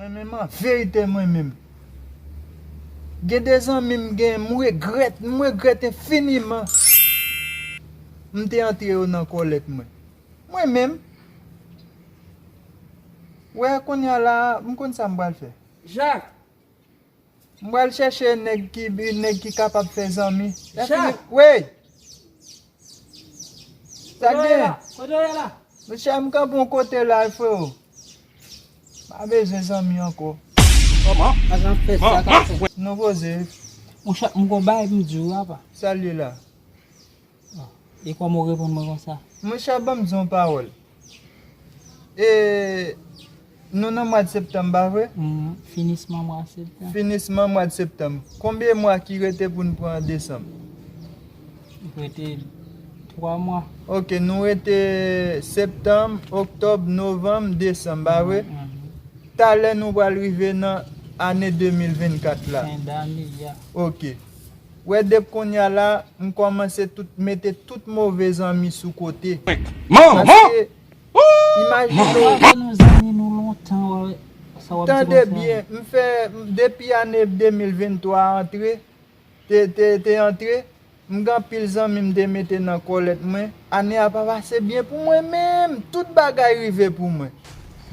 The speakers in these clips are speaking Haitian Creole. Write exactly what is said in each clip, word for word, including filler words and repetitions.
Men an verite mwen menm, gen de zanmi m gen, m regrèt, m regrèt enfiniman m te antre yo nan kòlèt mwen. Mwen menm, wè kounye a la, m konn sa m pral fè. Jacques! M pral chèche nèg ki, nèg ki kapab fè zanmi. Jacques! Wi! Sa gen? Kote w ye la? Monchè, m kanpe yon kote la, freo. Pa bezwen zanmi ankò. Kòman? Pa janm fè sa, ka fè. Nou poze. Monchè, m gon bagay pou m di w, apa. Sa l ye la? E kòman w reponn mwen konsa? Monchè, ban m di yon pawòl. E, nou nan mwa d septanm, pa vre? Mhm. Finisman mwa septanm. Finisman mwa d septanm. Konbyen mwa ki rete pou n pran desanm? Rete twa mwa. Ok, nou rete septanm, oktòb, novanm, desanm, pa vre? Mhm. Talè nou pral rive nan ane de mil vennkat la. Fen dane, ya. Ok. Wè, depi kounye a la, m kòmanse tout, mete tout move zanmi sou kote. Manman! Paske, imajine w, nou zanmi nou lontan, wè, sa w ap di konsa. Tande byen, m fè, depi ane de mil venntwa antre, te, te, te antre, m gen anpil zanmi m te mete nan kòlèt mwen. Ane a pa pase byen pou mwen menm. Tout bagay rive pou mwen.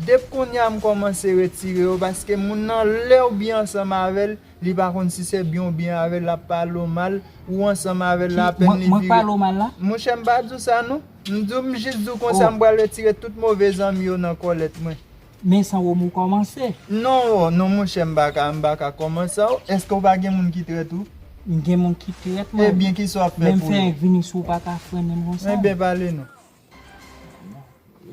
Depi kounye a, m kòmanse retire yo, paske moun nan, lè w byen ansanm avè l, li pa konn si se byen ou byen avè l, l ap pale w mal, ou ansanm avè l la, apèn li vire. Mwen, mwen pale w mal la? Monchè, m pa di w sa non. M di w, m jis di w konsa, m pral retire tout move zanmi yo nan kòlèt mwen. Men san w ou kòmanse. Non, non, monchè, m pa ka, m pa ka kòmanse w. Èske w pa gen moun ki trèt ou? M gen moun ki trèt mwen. Ebyen, kisa w ap fè pou yo? Men m fè vini si w pa ka frennen m konsa. Ebyen, pale non.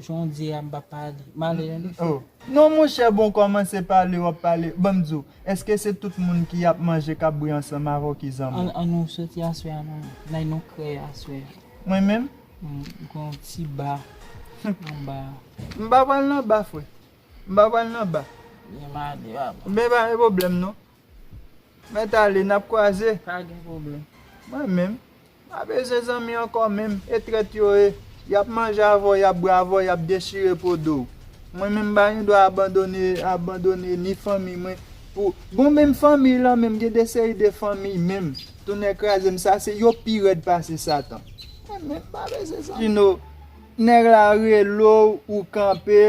Jan w di a, m pa pale. M ale yon lòt fwa. Oh. Non, monchè, bon, kòmanse pale, w ap pale. Ban m di w, èske se tout moun ki ap manje, k ap bwè ansanm avè w ki zanmi w? An, an nou soti aswè a, non. Nan nou kreye aswè a. Mwen menm? M, m gen yon ti ba anba. M pa pral nan ba, frè. M pa pral nan ba. Byen, m ale, papa. Men pa gen pwoblèm, non. Mèt ale, n ap kwaze. Pa gen pwoblèm. Mwen menm, m pa bezwen zanmi ankò menm. E trèt yo ye. Y ap manje avè w, y ap bwè avè w, y ap dechire po do w. Mwen menm, m pa gen dwa abandone, abandone ni fanmi mwen. Pou, bon, menm fanmi lan menm, gen de seri de fanmi menm. Tounen kraze m, sa se yo pi rèd pase Satan. Mwen menm, m pa bezwen zanmi. Sinon, nèg la rele w, ou kanpe,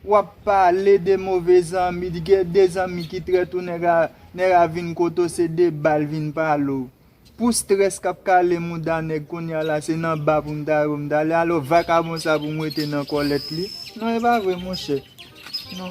w ap pale de move zanmi, gen de zanmi ki trèt ou, nèg la, nèg la vin kote w, se de bal vin pale w. Pou strès k ap kale mouda nèg kounye a la, se nan ba pou m ta, pou m ta ale. Alò, vakabon sa pou m rete nan kòlèt li? Non, e pa vre, monchè. Non.